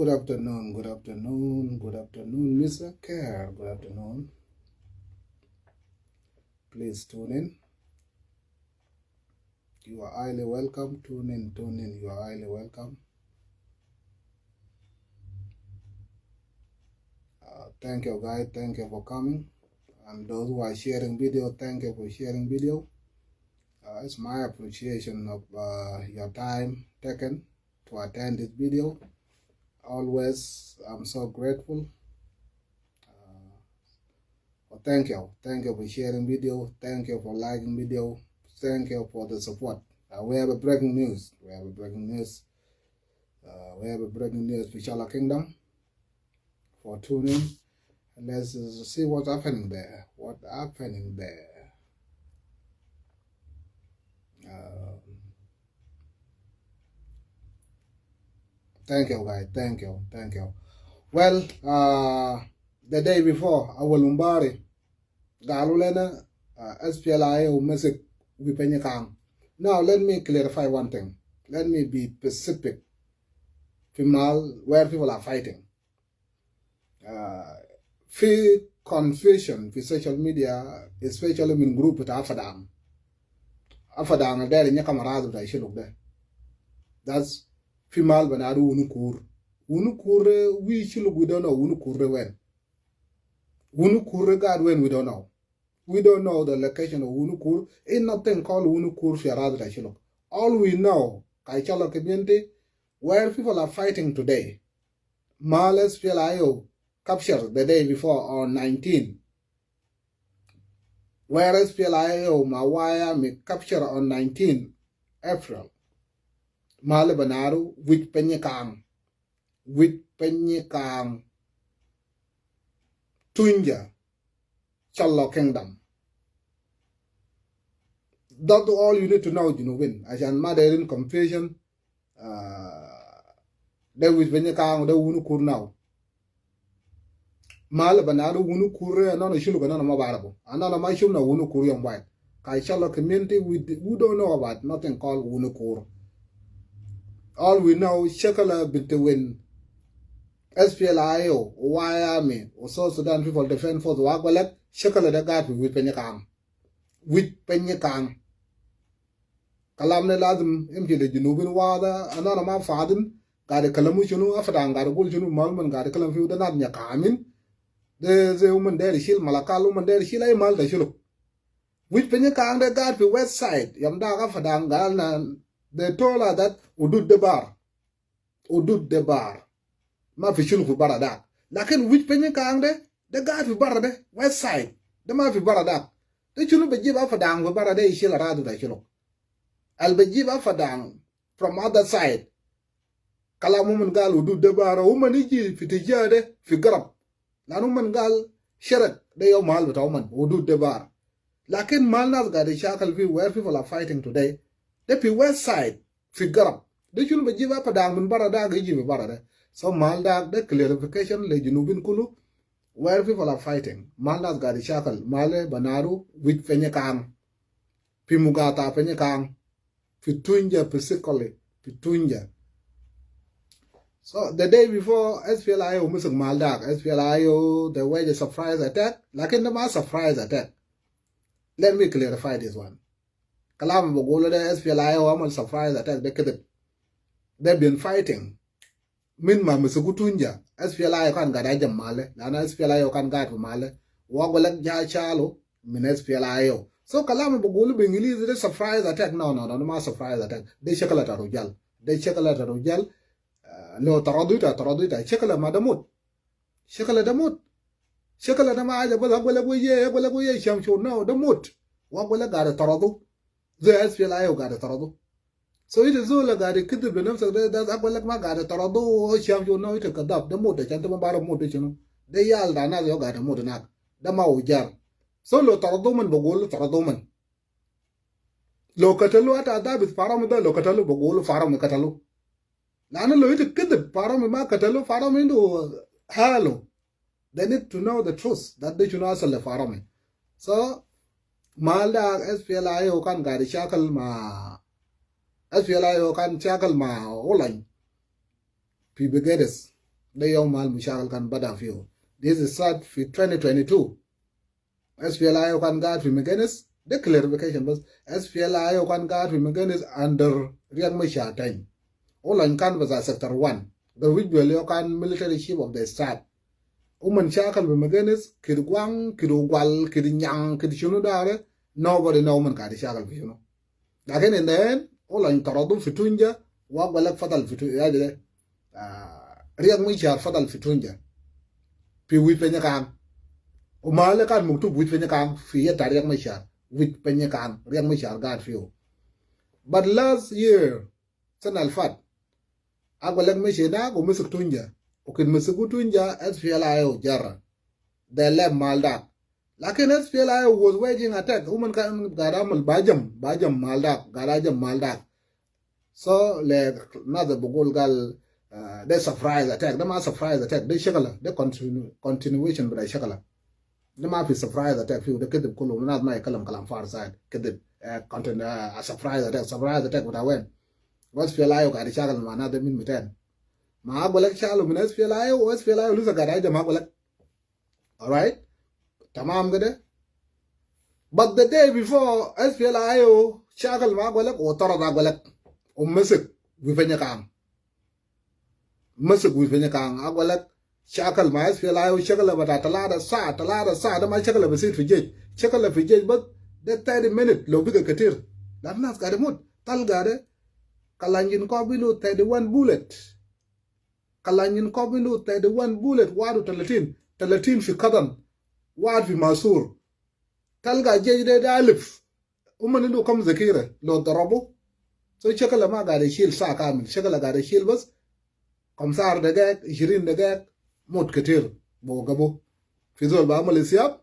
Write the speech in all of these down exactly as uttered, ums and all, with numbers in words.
Good afternoon, good afternoon, good afternoon, Mister Kerr. Good afternoon. Please tune in. You are highly welcome. Tune in, tune in. You are highly welcome. Uh, thank you, guys. Thank you for coming. And those who are sharing video, thank you for sharing video. Uh, it's my appreciation of, uh, your time taken to attend this video. Always, I'm so grateful. Uh, well, thank you. Thank you for sharing video. Thank you for liking video. Thank you for the support. Uh, we have a breaking news. We have a breaking news. Uh, we have a breaking news for Shala Kingdom. For tuning. Let's, uh, see what's happening there. What happening there? Um, thank you, guys. Thank you. Thank you. Well, uh, the day before, Awal Umbari, galu lena, uh, S P L A I O masik Wipenyi Kang. Now, let me clarify one thing. Let me be specific. Fi mal, where people are fighting. Uh, fi confusion fi social media, especially min group ta Afadang. Afadang deri nyakam aradu ta Shilluk de. That's fi mal banadu Wunu Kur. Wunu Kur, eh, we Shilluk, we don't know Wunu Kur wen. Wunu Kur gad wen, we don't know. We don't know the location of Wunu Kur. Ain't nothing called Wunu Kur fi aradu ta Shilluk. All we know, ka Shala community, where people are fighting today. Mal S P L A I O captured the day before on nineteen. Where S P L A I O ma White Army captured on nineteen April. Mal banadu Wipenyi Kang. Wipenyi Kang. Tunja. Shala Kingdom. That's all you need to know, Junubin. Ashan ma dairin confusion. Uh, de Wipenyi Kang, de Wunu Kur now. Mal banadu Wunu Kur, another Shilluk, another ma barabu. Another ma shum na Wunu Kur yom wide. Ka Shala community, we, we don't know about nothing called Wunu Kur. All we know, shakala between S P L A I O, White Army, u South Sudan People Defense Force, wa Agwelek, shakala de gad fi Wipenyi Kang. Wipenyi Kang. Kalam ne lazim imshi le Junubin wada, another ma fadin, gad kalamu shunu, Afadang gad gul shunu, mal man gad kalam fiu de nas nyakamin. De, de uman deri shil Malakal, uman deri shil ay mal ta Shilluk. Wipenyi Kang de gad fi west side, yom da Afadang gal na, they told her that udud de bar. Udud de bar. Ma fi Shilluk fi bara dak. Lakin Wipenyi Kang de, de gad fi bara de, west side. De ma fi bara dak. De shunu bejib Afadang fi bara de ishil aradu ta Shilluk. Al bejib Afadang from other side. Kalam uman gal udud de bara, uman iji fi tija de fi garab. Lanu uman gal Sherak de yau mal bita uman, udud de bar. Lakin mal nas gad ishakal fi where people are fighting today. De fi west side, fi garab. De shunu bejib Afadang min bara dak iji fi bara de. So mal dak de clarification le Junubin kulu. Where people are fighting. Mal nas gad ishakal, mal banadu Wipenyi Kang. Fi mugata Penyi Kang. Fi Tunja, physically, fi Tunja. So the day before, S P L A I O masuk mal dak, S P L A I O, they wage a surprise attack. Lakin de ma surprise attack. Let me clarify this one. Kalam bagulu de S P L A I O amal surprise attack, de kidib. They've been fighting. Min ma masuku Tunja, S P L A I O kan gad ajam mal de, lanu S P L A I O kan gad fi mal de. Wa Agwelek ja shalu min S P L A I O. So kalam bagulu be English de surprise attack. No, no, no, no, ma surprise attack. De shakala ta rujal. De shakala ta rujal. Ah, lo taradu ita, taradu ita. Shakala ma de mut. Shakala de mut. Shakala de ma aja bas Agwelek weye, Agwelek weye, sham shunu, no, de mut. Wa Agwelek gad taradu. Zai S P L A I O gad taradu. So ita zol gad kidib le namsak de, de Agwelek ma gad taradu, sham shunu, no, ita kadab. De mut, ashan ita ma baraf mut de shunu. De yal ta nas yau gad mut nak. De ma ujar. So lo taradu uman bagulu taradu uman. Lo katalu ata dabit Fahad Omar de, lo katalu bagulu Fahad Omar katalu. Lanu lo ita kidib Fahad Omar ma katalu, Fahad Omar indu halu. They need to know the truth that de shunu asal le Fahad Omar. So mal dak S P L A I O kan gad shakal ma, S P L A I O kan shakal ma Olang fi Begedes. De yau mahal mashakil kan bada fiu. This is start fi twenty twenty-two. S P L A I O kan gaid fi Magennis, de clarification bas. S P L A I O kan gaid fi Magennis under Riek Machar time. Ulan kan bas a sector one. The which will yau kan military chief of the staff. Uman shakal fi Magennis, kid Gwang, kid Ugwal, kid Nyang, kid shunu dare. Nobody know uman gaid shakal fi shunu. Lakin in the end, ulan taradu fi Tunja, wa Agwelek fadal fi Tunja, ya jede. Ah, Riek Machar fadal fi Tunja. Fi Wit Panyakang. U mahal kan maktub Wit Panyakang, fi yet ta Riek Machar. Wit Panyakang, Riek Machar gaid fiu. But last year, sana al fat, Agwelek mashi nak u masik Tunja. U kid masigu Tunja, S P L A I O jara. They left mahal dak. Lakin S P L A I O was waging attack. Uman kan gaid amal bajam, bajam mahal dak, gaid ajam mahal dak. So, le, nas bigul gal, ah, de surprise attack. De ma surprise attack. De shakala, de continu-, continuation bita shakala. De ma fi surprise attack fiu, de kedib kulu, nas ma yikalam kalam farisai. Kedib, eh, continu-, ah, surprise attack, surprise attack bita wen? S P L A I O gaid shakal ma nas de min miten. Ma Agwelek shalu min S P L A I O, S P L A I O lisa gaid ajam Agwelek. Alright? Tamam kede? But the day before, S P L A I O shakal ma Agwelek, u tarad Agwelek. U masik Wit Panyakang. Masik Wit Panyakang. Agwelek shakal ma S P L A I O shakal bita talata saa, talata saa, de ma shakal basit fi jesh. Shakal fi jesh bas de thirty minute, lo biga ketir. Lakin nas gaid mut. Talga de, Kalanjin Kop indu thirty-one bullet. Kalanjin Kop indu thirty-one bullet, wahid u talatin, talatin fi kadan, wahid fi masur. Talga jesh de, de alif. Uman indu kam zakira, lo darabu. So shakala ma gaid shil saa kamil, shakala gaid shil bas kamsa dagaik, ishirin dagaik, mut ketir, bo gabu. Fi zol bi amal isyab,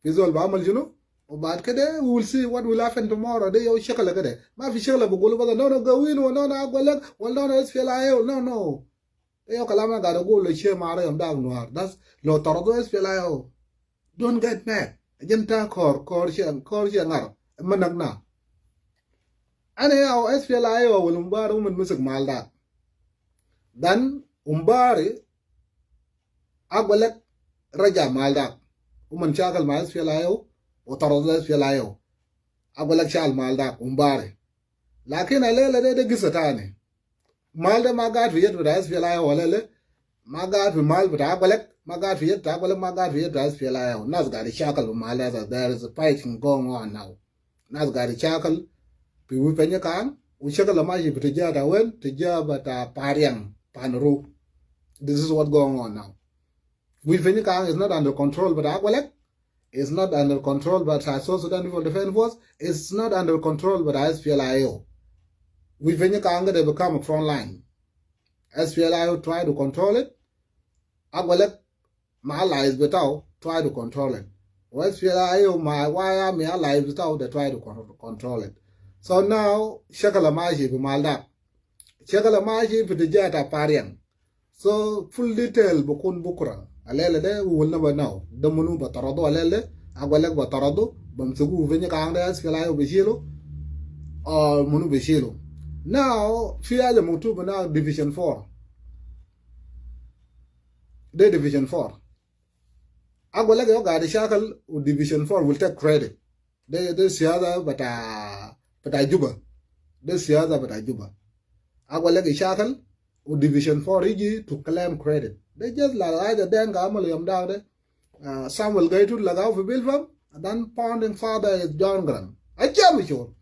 fi zol bi amal shunu, u baad kede, we will see what will happen tomorrow. De yau shakala kede. Ma fi shakala bigulu bas, no, no, Gawin, wa no, no, Agwelek, wa no, no, S P L A I O, no, no. De yau kalam ana gaid agulu le shei mara yom dak nuar. Das lo taradu S P L A I O. Don't get mad. Ajin ta kor, kor shei, kor shei ngar. Managna. Ana yau S P L A I O wal Umbari uman masik mahal dak. Then Umbari Agwelek raja mahal dak. Uman shakal ma S P L A I O, u taradu S P L A I O. Agwelek shal mahal dak, Umbari. Lakin alela de, de gisa tani. Mahal de ma gaid fi yed bita S P L A I O alela. Ma gaid fi mahal bita Agwelek, ma gaid fi yed bita Agwelek, ma gaid fi yed bita S P L A I O. Nas gaid shakal fi mahal de, there is a fighting going on now. Nas gaid shakal fi Wit Panyakang, u shakal mashi fi tija ta wen, tija bita Pariang, Panru. This is what going on now. Wit Panyakang is not under control bita Agwelek. It's not under control bita South Sudan People Defense Force. It's not under control bita S P L A I O. Wit Panyakang, they become a front line. S P L A I O try to control it. Agwelek ma allies bitau try to control it. Wa S P L A I O ma White Army allies bitau, they try to con-, control it. So now, shakala mashi fi mahal dak. Shakala mashi fi tija ta Pariang. So, full detail bikun bukra. Alela de, we will never know. De munu bi taradu alela de, Agwelek bi taradu, bamsugu fi Panyakang de, S P L A I O bishilu, or munu bishilu. Now, fi haja maktub now Division four. De Division four. Agwelek yau gaid shakal u Division four will take credit. De, de siyasa bita, bita Juba. De siyasa bita Juba. Agwelek shakal u Division four yiji to claim credit. De just la haja Denka amal yom dak de. Ah, Samuel Gai Tut lagau fi Bilpam, and then founding father is John Garang. Aja mashur.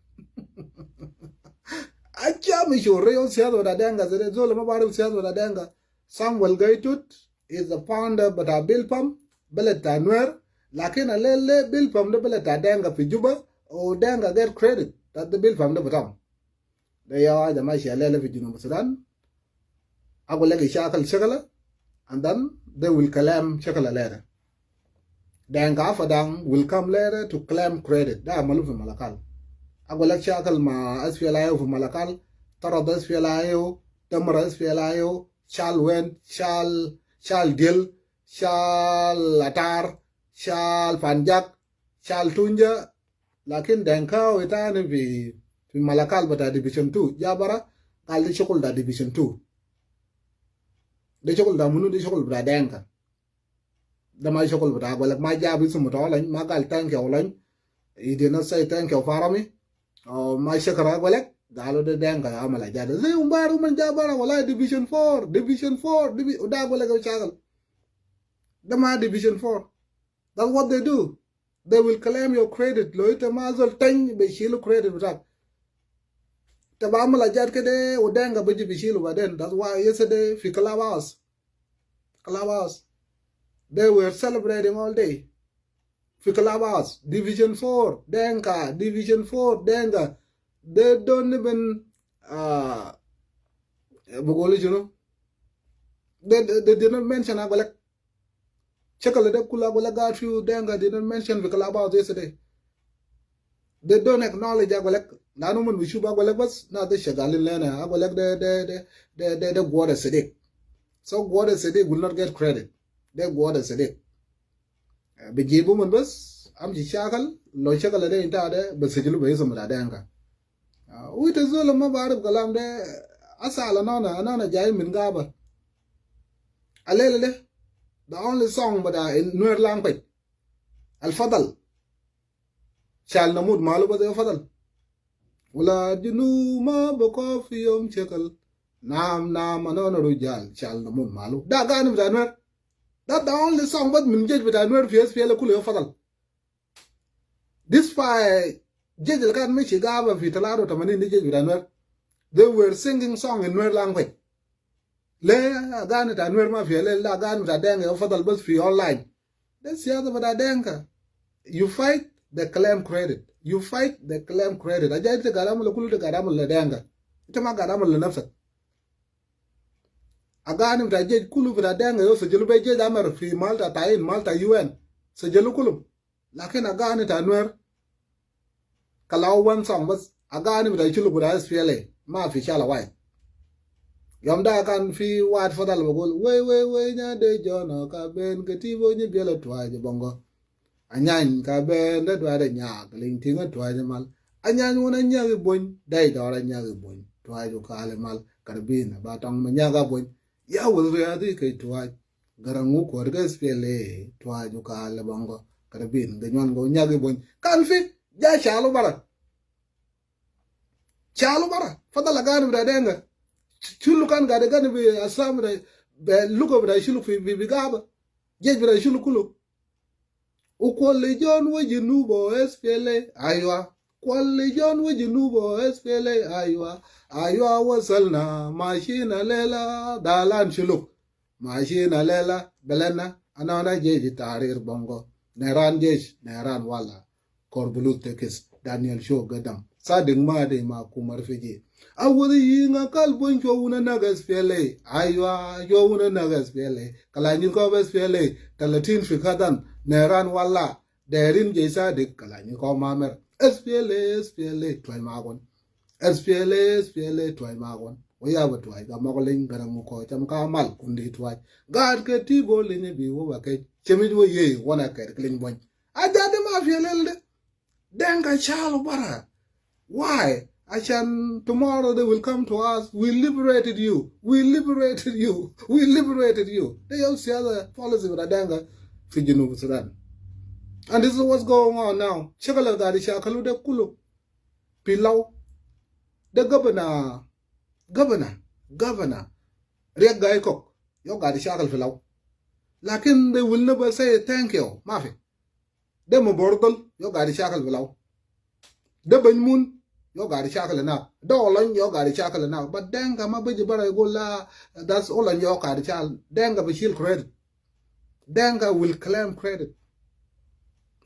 Aja mashur. Yau siyasa bita Denka, zere zol ma barif siyasa bita Denka. Samuel Gai Tut is the founder bita Bilpam, beled ta Nuer, lakin alela Bilpam de beled ta Denka fi Juba, u Denka get credit ta de Bilpam de bitam. De yau haja mashi alela fi Junub Sudan. Agwelek shakal shakala, and then they will claim shakala later. Denka Padang will come later to claim credit. De amalu fi Malakal. Agwelek shakal ma S P L A I O fi Malakal, tarad S P L A I O, damar S P L A I O, shal wen, shal, shal Dil, shal Atar, shal Panjak, shal Tunja, lakin Denkawi tani fi, fi Malakal bita Division two. Ja bara, gal de shukul ta Division two. De shokol da munu, de shokol bita Denka. De ma shokol bita Agwelek, ma jabi sumu to lany, ma gal thank you lany. He did not say thank you for me. Oh, ma shakara Agwelek, galu de Denka ya mala jada. Zai umbar uman jabara wala Division four, Division four, Divi-, uda Agwelek ya shakal. De ma Division four. That's what they do. They will claim your credit. Lo ita ma zol tany be shilu credit bitak. Te ba mala jad kede, u Denka beji be shilu baden. That's why yesterday fi Clubhouse. Clubhouse. They were celebrating all day. Fi Clubhouse. Division four, Denka. Division four, Denka. They don't even, uh, bugulu, you know. They, they, they did not mention Agwelek. Shakal de kulu Agwelek gaid fiu, Denka did not mention fi Clubhouse yesterday. They don't acknowledge Agwelek. Lanu uman bi shuf Agwelek bas, nas de shagalin lena. Agwelek de, de, de, de, de, de gwada Sadiq. So gwada Sadiq will not get credit. De gwada Sadiq. Eh, bijibu uman bas, amshi shakal, lo shakal de inta de, bisijilu be isum bita Denka. Ah, u ita zol ma barif kalam de, asal anana, anana jai min gaba. Alele de, the only song bita in Nuer language. Al fadal. Shal namut malu bas ya fadal. Wala junu ma bako fi yom shakal. Nam, nam, anana rujal. Shal namut malu. Da gani bita Nuer. That's the only song bas min jesh bita Nuer fi S P L A kulu ya fadal. Despite jesh al kan mishi gaba fi talata wa tamanin de jesh bita Nuer. They were singing song in Nuer language. Le agani ta Nuer ma fi, le, le agani ta Denka ya fadal bas fi online. De siyasa bita Denka. You fight, they claim credit. You fight, they claim credit. Aja ita gaid amulu kulu ita gaid amulu le Denka. Ita ma gaid amulu le nafsak. Agani bita jesh kulu bita Denka yo sajilu be jesh amar fi mal ta tain, mal ta U N. Sajilu kulu. Lakin agani ta Nuer, kala one song bas, agani bita shuluk bita S P L A, ma fi shala wai. Yom da kan fi wad fadal bagul, wei, wei, wei, nya de jono ka ben ketibo nyi biela Tuaji Bongo. Anyany ka ben de dwa de nyak, ling tinga Tuaji mal. Anyany wuna nyagi bony, dai dora nyagi bony, Tuaji kale mal, karbin, ba tong ma nyaga bony. Ya wal riadi kai Tuaji. Garangu kwar ga S P L A, Tuaji kale Bongo, karbin, ga nyuan go nyagi bony. Kan fi, ja shalu bara. Shalu bara. Fadal agani bita Denka. Shulu kan gaid agani bi aslam bita, be luga bita shulu fi, bi, bi gaba. Jesh bita shulu kulu. Ukwal le jon we jinubo S P L A, aywa. Kwal le jon we jinubo S P L A, aywa. Aywa, wasalna, mashina lela, dalan shuluk. Mashina lela, belena, anana jesh Tahrir Bongo. Neran jesh, neran wala. Korbulus tekis, Daniel Show gadam. Sadik Madi ma kumar fiji. Awudu yinga kal bun cho wuna naga S P L A. Aywa, cho wuna naga S P L A. Kala nyi ko S P L A. Talatin fi kadan. Neran wala. Derin jai Sadik kala nyi ko mamer. S P L A, S P L A, Tuaji magon. S P L A, S P L A, Tuaji magon. Waya ba Tuaji ga magoling garang ko cham ka mal kundi Tuaji. Gad ketibo linyi bi wo ba ke. Chemij wo ye wana ke kling bon. Aja de ma fi lel de. Denka shalu bara. Why? Ashan tomorrow they will come to us. We liberated you. We liberated you. We liberated you. De ya siyasa policy bita Denka fi Junub Sudan. And this is what's going on now. Shakal al gaid shakalu de kulu. Fi Law. De governor, governor, governor. Riek Gai Kok. Yo gaid shakal fi Law. Lakin they will never say thank you. Ma fi. De Mabordol, yo gaid shakal fi Law. De Banymun, yo gaid shakal na. De Olony, yo gaid shakal na. But Denka ma biji bara yagul la, that's Olony yo gaid shakal. Denka bishil credit. Denka will claim credit.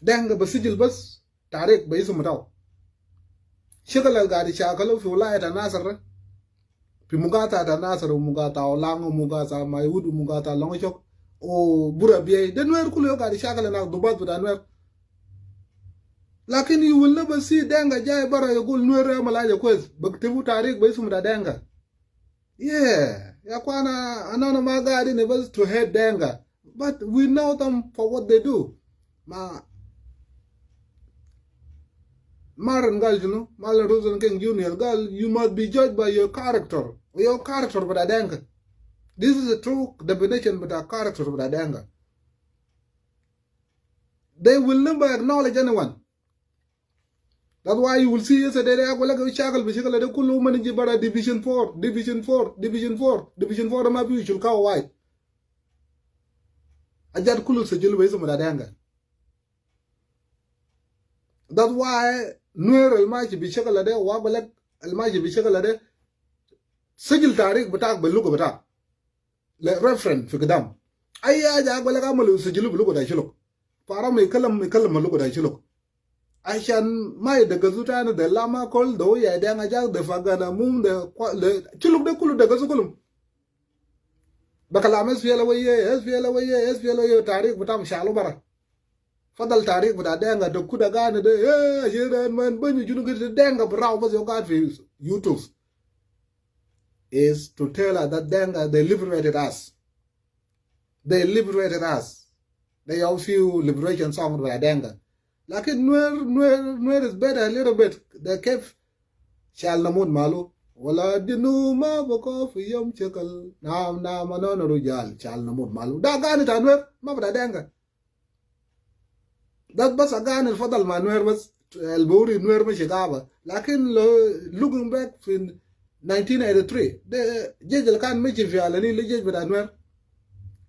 Denka bisijil bas, Tahrir be isum bitao. Shakal al gaid shakalu fi wilaya ta Nasir. Fi mugata ta Nasir, u mugata Olang, u mugata Maiwut, u mugata Longshok, u Bura Biai. De Nuer kulu yo gaid shakal na, dubat bita Nuer. Lakin you will never see Denka jai bara yagul Nuer ya mal aja kwes. Baktibu Tahrir be isum bita Denka. Yeah, ya kwana, anana ma gaid ni bas to hate Denka. But we know them for what they do. Ma, Martin gal, you know, Martin Luther King Junior gal, you must be judged by your character. Your character bita Denka. This is a true definition bita character bita Denga. They will never acknowledge anyone. That's why you will see yesterday, they are going to shackle, bishakal, they kulu manage bara division four, division four, division four, division four, ma fi shulka wahid. Ajat kulu sajil be ismu bita Denga. That's why Nuer al mashi bi shakal de, wa balik al mashi bi shakal de, sajil tarik bitak be luga bitak. Le reference fi gidam. Ay haja balik amalu sajilu bi luga ta Shuluk. Faram yikalam, yikalam luga ta Shuluk. Ashan ma yidagazu tani de lama kol de ya Denga jak de fagana mum de kwa-, le Shuluk de kulu dagazu kulum. Be kalam SPLA weye, SPLA weye, SPLA weye, tarik bitam shalu bara. Fadal tarik bita Denga de kuda gani de, eh, ashe de man banyu junu gidi Denga brau bas yo gad fi YouTube. Is to tell us that Denga, they liberated us. They liberated us. They have few liberation song bita Denga. Lakin Nuer, Nuer, Nuer is better a little bit. They kept Shal Namut Malu. Wala dinu ma bako fi yom shakal. Nam, nam, anana rujal. Shal Namut Malu. Da gani ta Nuer, ma bita Denga. Da bas agani al fadal ma Nuer bas, al buri Nuer mashi gaba. Lakin lo, looking back fi nineteen eighty-three, de jesh al kan mashi fi Al Nil, de jesh bita Nuer.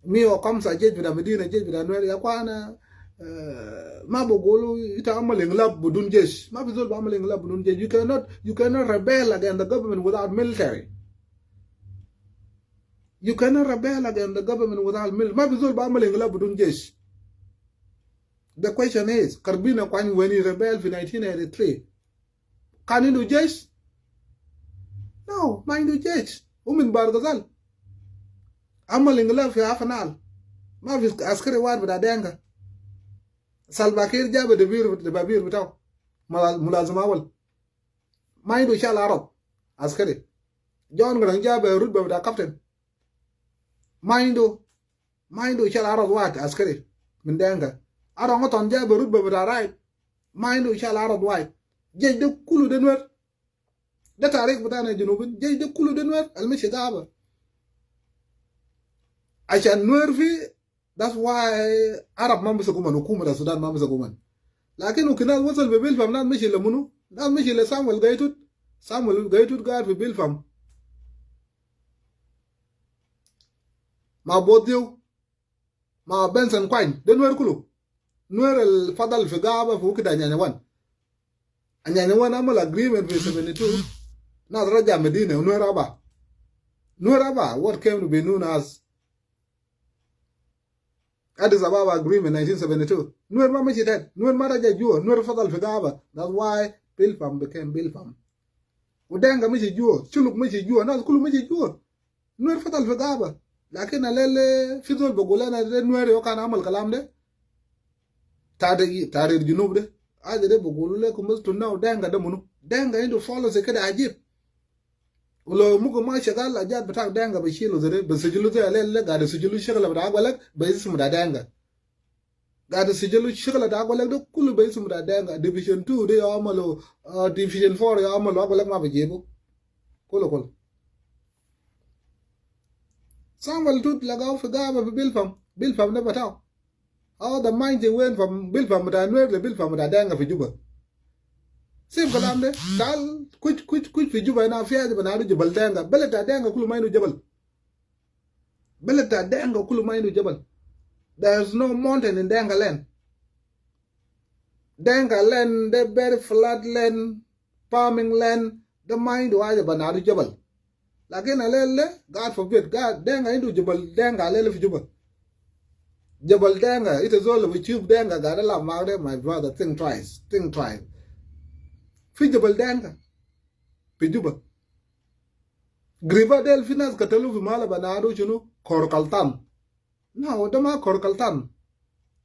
Mia wa kamsa jesh bita Medina, jesh bita Nuer. Ya kwana, eh, ma bugulu ita amal inqilab bidun jesh. Ma fi zol bi amal inqilab bidun jesh. You cannot, you cannot rebel against the government without military. You cannot rebel against the government without military. Ma fi zol bi amal inqilab bidun jesh. The question is, Karbina Kwany, when he rebelled fi nineteen eighty-three, kan indu jesh? No, ma indu jesh. Hu min Bahr el Ghazal. Amal inqilab fi Upper Nile. Ma fi askari wahid bita Denga. Salva Kiir jab dababir, dababir bitau. Mula-, mulazim awal. Ma indu shal arad askari. John Garang jab rutba bita captain. Ma indu, ma indu shal arad wahid askari min Denga. Arad Aton jab rutba bita raid. Ma indu shal arad wahid. Jesh de kulu de Nuer. De tarik bitana Junubin. Jesh de kulu de Nuer. Al mashi gaba. Ashan Nuer fi That's why Arab ma masagu uman, hukuma ta Sudan ma masagu uman. Lakin hu kida nas wasal be Bilpam, nas mashi le munu? Nas mashi le Samuel Gai Tut. Samuel Gai Tut gad fi Bilpam. Ma Bodiu. Ma Benson Kwany. De Nuer kulu. Nuer al fadal fi gaba fi wakit Anyanya One. Anyanya One amal agreement fi seventy-two. Nas raja Medina, Nuer aba. Nuer aba, what came to be known as Addis Ababa Agreement nineteen seventy-two. Nuer ma mashi tet. Nuer ma raja jua. Nuer fadal fi gaba. That's why Bilpam became Bilpam. Wu Denga mashi jua. Shuluk mashi jua. Nas kulu mashi jua. Nuer fadal fi gaba. Lakin alele fi zol bigulu ana de Nuer yo kan amal kalam de. Tahrir, tahrir Junub de. Haja de bigulu lekum bas to know Denga de munu. Denga indu policy kede ajib. Wu lo mugu ma shagal, ajat bitak Denga be shilu zede, be sijilu zede, alele gade sijilu shakal bita Agwelek be ismu bita Denga. Gade sijilu shakal bita Agwelek de kulu be ismu bita Denga. Division two de ya amalu, ah, Division four ya amalu, Agwelek ma be jibu. Kulu, kulu. Samuel Tut lagau fi gaba fi Bilpam. Bilpam de bitau. All the mining went from Bilpam bita Nuer le Bilpam bita Denga fi Juba. Same kalam de. Tal kush, kush, kush fi Juba hina fi haja bita Jabal Denga. Beled ta Denga kulu ma indu jabal. Beled ta Denga kulu ma indu jabal. There is no mountain in Denga land. Denga land de very flat land, farming land, de ma indu haja bita jabal. Lakin alele, God forbid, God, Denga indu Jabal Denga alele fi Juba. Jabal Denga, ita zol bi shuf Denga gade la magde, my brother, think twice, think twice. Fi Jabal Denga fi Juba. Giriba del fi nas katalu fi mala bita shunu, Kor Kaltan. No, de ma Kor Kaltan.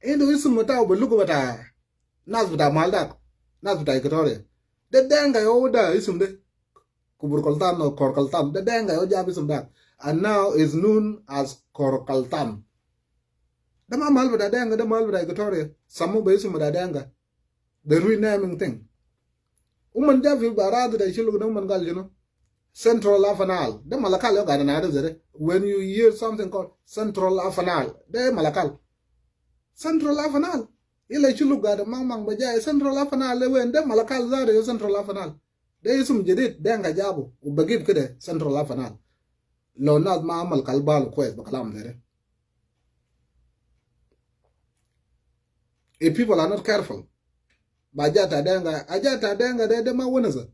Indu isum bitau be lugu bita nas bita mal dak, nas bita Equatoria. De Denga yo da isum de. Kubur Kaltan or Kor Kaltan. De Denga yo jab isum dak. And now is known as Kor Kaltan. De ma mal bita Denga, de mal bita Equatoria. Samu be isum bita Denga. The renaming thing. Uman ja fi barad bita Shuluk de uman gal shunu. Central Upper Nile. De Malakal yo gada nada zede. When you hear something called Central Upper Nile, de Malakal. Central Upper Nile. Ila Shuluk gada mangmang bajai Central Upper Nile de wen, de Malakal zede yo Central Upper Nile. De isum jadid, de Dinka jabu, u bigif kede Central Upper Nile. Lo nas ma amal kal balu kwes ba kalam zede. If people are not careful, ba ajat ta Dinka, ajat ta Dinka de, de ma wanasa.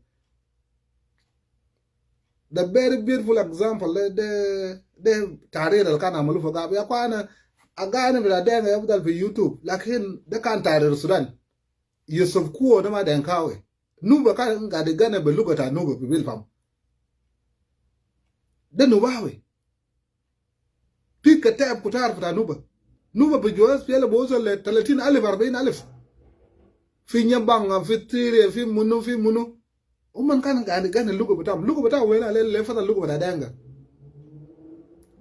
The very beautiful example de, de, de tahrir al kan amalu fi Gab. Ya kwana, agani bita Dinka ya bidal fi YouTube, lakin de kan tahrir Sudan. Yusuf Kuo de ma Dinkawi. Nuba kan gadi gana be luga ta Nuba bi bil fam. De Nubawi. Fi kataib kutar bita Nuba. Nuba bi jua S P L A bi wusal le talatin alif, arbain alif. Fi Nyabang, fi Tiri, fi munu, fi munu. Uman kan gani gani luga bitam. Luga bitam wena le, le fadal luga bita Dinka.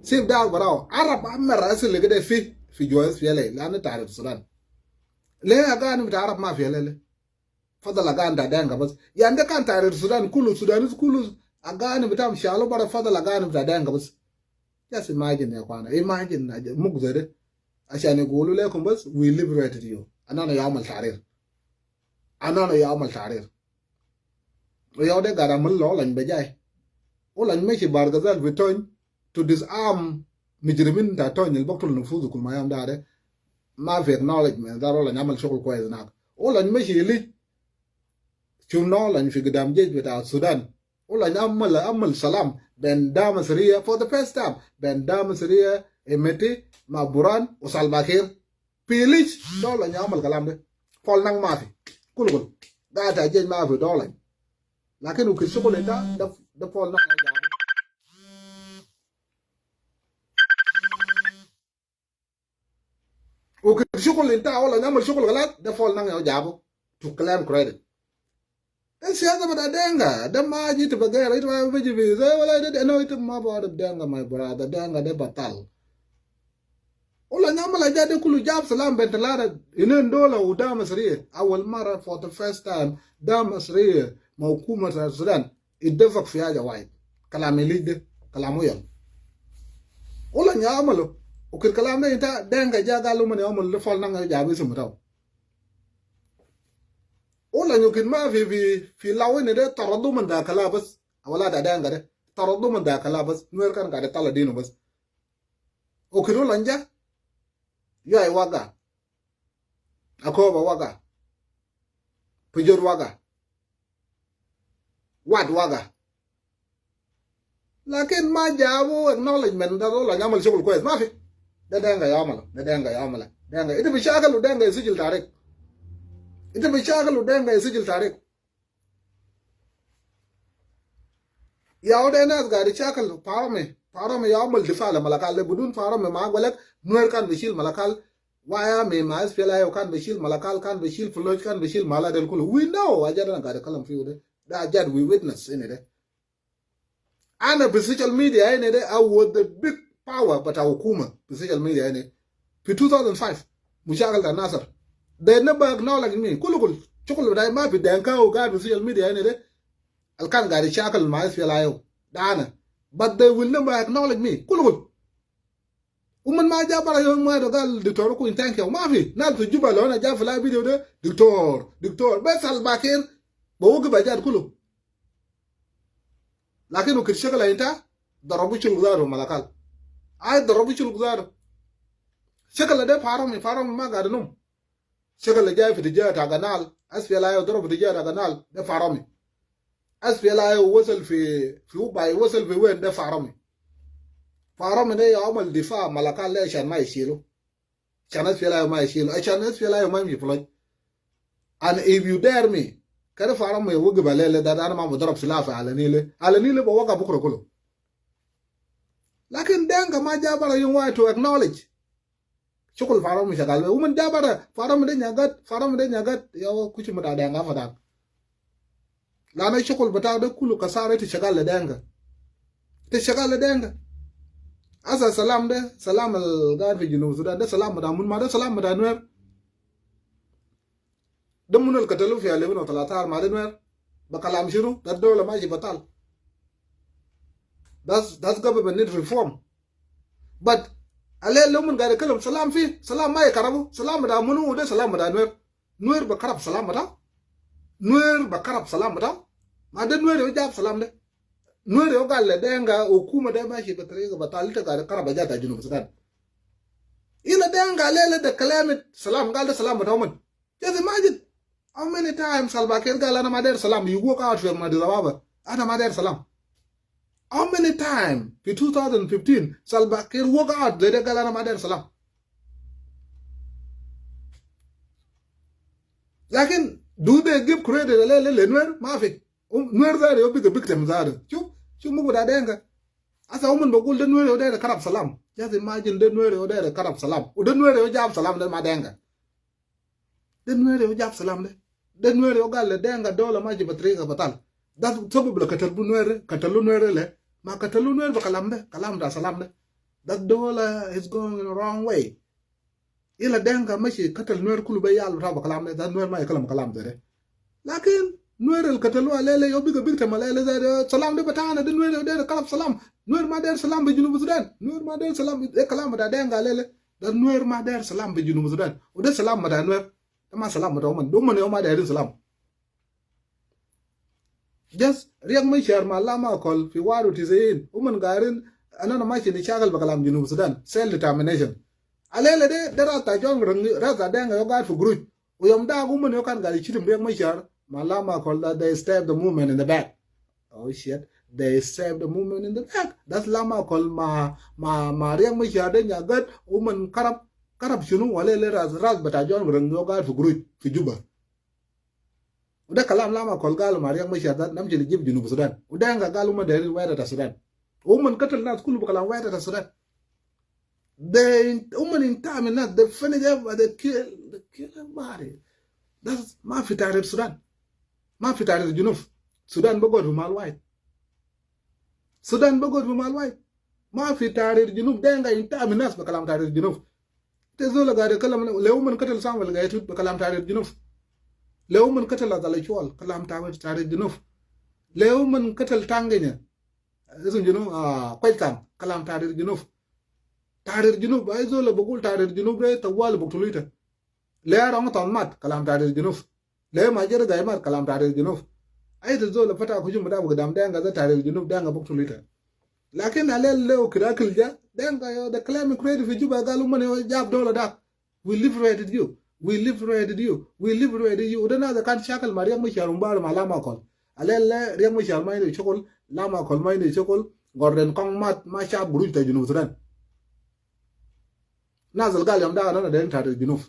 Sib da barau. Arab amar asil le gede fi, fi jua S P L A. Lana tahrir Sudan. Le agani bita Arab ma fi le le. Fadal agani ta Dinka bas. Yani de kan tahrir Sudan kulu, Sudanese kulu agani bitam shalu bara, fadal agani bita Dinka bas. Just imagine ya kwana. Imagine aja, muk zede. Ashan yagulu lekum bas, we liberated you. Anana ya amal tahrir. Anana ya amal tahrir. Yau de gada amal lo lany bajai. Ulan meshi Bahr el Ghazal fi Tony to disarm mujrimin ta Tony al biktul nufus kul ma yam da de. Ma fi acknowledgement, da ulan amal shugul kwes nak. Ulan meshi ili. Shufna ulan fi gidam jesh bita Sudan. Ulan amal, amal salam ben Dam Sariya for the first time. Ben Dam Sariya, Hemeti, ma Burhan, u Salva Kiir. Fi Lich, dola nya amal kalam de. Fol nang mafi. Kulu kulu. Gata jesh mafi dola. Lakin ukir shugul inta, da, da fol nang ya jabu. Ukir shugul inta, wala nya amal shugul galat, da fol nang ya jabu. To claim credit. De siyasa bita Dinka, de ma jitu bagera, itu ma biji bi, zai wala de, de, no, itu ma baarif Dinka, my brother, Dinka de batal. Ulan nya amal aja de kulu jab salam ben talata, inin dola u Dam Sariya, awal mara for the first time, Dam Sariya, ma hukuma ta Sudan, ittafak fi haja wahid. Kalam Lich de, kalam yau. Ulan nya amal, ukir kalam de inta, Dinka ja galu man ya amal, de fol nang ya jabu isum bitau. Ulan ukir mafi, fi, fi law ini de taradu man da kala bas. Wala ta Dinka de. Taradu man da kala bas. Nuer kan gade tala dinu bas. Ukir ulan ja. Yai waga. Akoba waga. Pujur waga. Wat waga. Lakin ma jabu acknowledgement, da dola nya amal shugul kwes. Mafi. De Dinka ya amal. De Dinka ya amal. Dinka. Ita bi shakal u Dinka yasijil tarik. Ita bi shakal u Dinka yasijil tarik. Ya wada nas gadi shakal Faromi. Faromi ya amal difa le Malakal le, bidun Faromi ma agwalek Nuer kan bishil Malakal. Waya mi ma S P L A I O kan bishil Malakal, kan bishil Foloch, kan bishil Mala del kulu. We know, ajat ana gadi kalam fiu de. Da ajat we witness ini de. Ana fi social media ini de, I was the big power bita hukuma fi social media ini. Fi two thousand five, mushakil ta Nasir. De na bi acknowledge mi. Kulu kulu. Shugul bita ma fi Dinka u gad fi social media ini de. Al kan gadi shakal ma S P L A I O. Da ana. But they will never acknowledge mi. Kulu kulu. Uman ma ja bara yom wahid gal diktor ku in thank you. Mafi. Nas fi Juba lo ana ja fi la video de. Diktor, diktor. Bes Salva Kiir. Ba wagif ajat kulu. Lakin ukir shakal inta, darabu shuluk zatu Malakal. Ai darabu shuluk zatu. Shakal de Faromi, Faromi ma gade num. Shakal jai fi tijah ta Ganal, S P L A I O darabu fi tijah ta Ganal, de Faromi. S P L A I O wasal fi, fi Ubai, wasal fi wen, de Faromi. Faromi de ya amal difa Malakal de ashan ma yishilu. Ashan S P L A I O ma yishilu, ashan S P L A I O ma yimshi Foloch. And if you dare me, kede Faromi wagif alele, da ana ma badarab silah fi alani le. Alani le ba waga bukra kulu. Lakin Dinka ma ja bara yom wahid to acknowledge. Shugul Faromi shagal be. Uman ja bara, Faromi de nyagat, Faromi de nyagat, ya wo kuchi mata Dinka fadak. Lana shugul bita de kulu kasara ita shagal le Dinka. Ita shagal le Dinka. Asa salam de, salam al gad fi Junub Sudan, de salam bita mun ma, de salam bita Nuer. De mun al katalu fi alfin u talatar ma de Nuer. Ba kalam shunu, de dola mashi batal. That's, that government need reform. But alele umun gaid kalam salam fi, salam ma ye karabu, salam bita munu, ude salam bita Nuer. Nuer bi karab salam bita. Nuer bi karab salam bita. Ma de Nuer yo jab salam de. Nuer yo gal le Denka hukuma de mashi bi tariga batal, ita gaid karab jata Junub Sudan. Ila Denka alele de claim it salam, gal de salam bita umun. Just imagine. How many times Salva Kiir gal ana ma der salam, you walk out from Addis Ababa. Ana ma der salam. How many times fi two thousand fifteen Salva Kiir walk out, de gal ana ma der salam. Lakin, do they give credit le, le, le Nuer? Ma fi. Um, Nuer zatu yo bigger victim zatu. Shuf, shuf mugu bita Denka. Asa umun bi gul de Nuer yo der karab salam. Just imagine de Nuer yo der karab salam. Ude Nuer yo jab salam de ma Denka. De Nuer yo jab salam de. De Nuer yo gal le Denka dola mashi bi tariga batal. That's sabab le katal bu Nuer, katalu Nuer le. Ma katalu Nuer bi kalam de, kalam bita salam de. That dola is going in the wrong way. Ila Denka mashi katal Nuer kulu be yal bita bi kalam de, that Nuer ma ye kalam kalam de. Lakin Nuer al katalu alele yo bigger victim alele zatu, salam de bitana, de Nuer yo der karab salam. Nuer ma der salam bi Junub Sudan. Nuer ma der salam, de kalam bita Denka alele. De Nuer ma der salam bi Junub Sudan. Ude salam bita Nuer. De ma salam bita umun. De umun yo ma derin salam. Just Riek Machar ma Lam Akol fi wadu tisin. Umun gairin, ana na mashi nishakal bi kalam Junub Sudan. Self determination. Alele de, de ras ta John Garang, ras ta Denka yo gaid fi guruj. Uyom da umun yo kan gaid shitim Riek Machar ma Lam Akol, that they stab the movement in the back. Oh shit. They stab the movement in the back. That's Lam Akol ma, ma, ma Riek Machar de nya gad, umun karab, karab shunu, alele ras, ras bita John Garang yo gaid fi guruj, fi Juba. Ude kalam Lam Akol gal ma Riek Machar de, namshi nijib Junub Sudan. Ude Denka gal umun derin wahda ta Sudan. Umun katal nas kulu bi kalam wahda ta Sudan. They, umun intihar nas, they finish everybody, they kill, they kill everybody. That's ma fi tahrir Sudan. Ma fi tahrir Junub. Sudan bi gadu fi mahal wahid. Sudan bi gadu fi mahal wahid. Ma fi tahrir Junub, Denka intihar nas bi kalam tahrir Junub. Ita zol gaid kalam, le umun katal Samuel Gai Tut bi kalam tahrir Junub. Le umun katal Azali Shual, kalam tahrir, tahrir Junub. Le umun katal Tangenya. Isum shunu, ah, Kwajkang, kalam tahrir Junub. Tahrir Junub, ay zol bi gul tahrir Junub de, tawali bi gtulu ita. Le Arong Ton mat, kalam tahrir Junub. Le Major Gai mat, kalam tahrir Junub. Ay zol fata hujum bita gidam Denka, de tahrir Junub, Denka bi gtulu ita. Lakin alele le kida akil ja, Denka yo, they claim credit fi Juba, gal umun yo jab dola da. We liberated you. We liberated you. We liberated you. Ude nas de kan shakal ma Riek Machar umbari ma Lam Akol. Alele Riek Machar ma indu shokol, Lam Akol ma indu shokol, Gordon Kong mat, ma shab guruj ta Junub Sudan. Nas al gal yom da ana na derin tahrir Junub.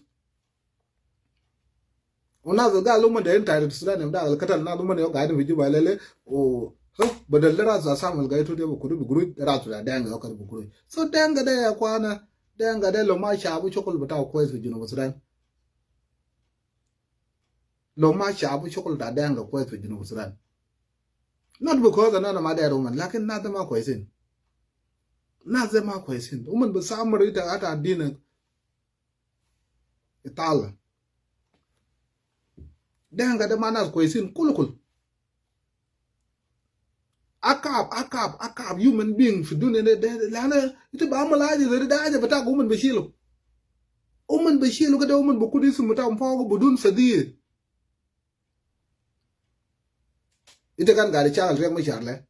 Unas al gal umun derin tahrir Sudan yom da al katal nas umun yo gaid fi Juba lele, u, ha, badal de ras ta Samuel Gai Tut de bi kudu bi guruj, ras ta Denka yo kede bi guruj. So Denka de ya kwana, Denka de lo ma shabu shokol bitau kwes fi Junub Sudan. Lo ma shabu shokol ta Denka kwes fi Junub Sudan. Not because ana na ma deru umun, lakin nas de ma kwesin. Nas de ma kwesin. Umun bi samar ita ata dina. Itala. Denka de ma nas kwesin kulu kulu. Akab, akab, akab human being fi dunia de, de, de, lana ita bi amal haja zai de, de haja bita umun bi shilu. Umun bi shilu kede, umun bi kudu isum bita fogo bidun sadiya. Ita kan gaid shakal Riek Machar le.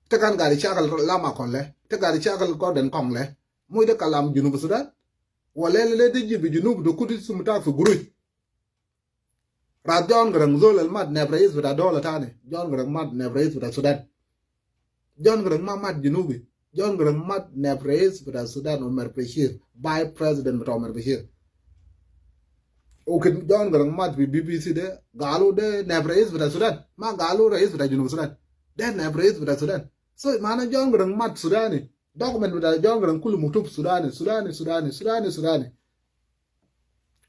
Ita kan gaid shakal Lam Akol le. Ita gaid shakal Gordon Kong le. Mu ita kalam Junub Sudan. Wala le de jibu Junub de kudu isum bita fi guruj. Ras John Garang zol al mat naib rais bita dola tani. John Garang mat naib rais bita Sudan. John Garang ma mat Junubi. John Garang mat naib rais bita Sudan Omar Bashir, vice president bita Omar Bashir. U kede John Garang mat fi B B C de, galu de naib rais bita Sudan. Ma galu rais bita Junub Sudan. De naib rais bita Sudan. So, mana John Garang mat Sudani. Document bita John Garang kulu maktub Sudani, Sudani, Sudani, Sudani, Sudani.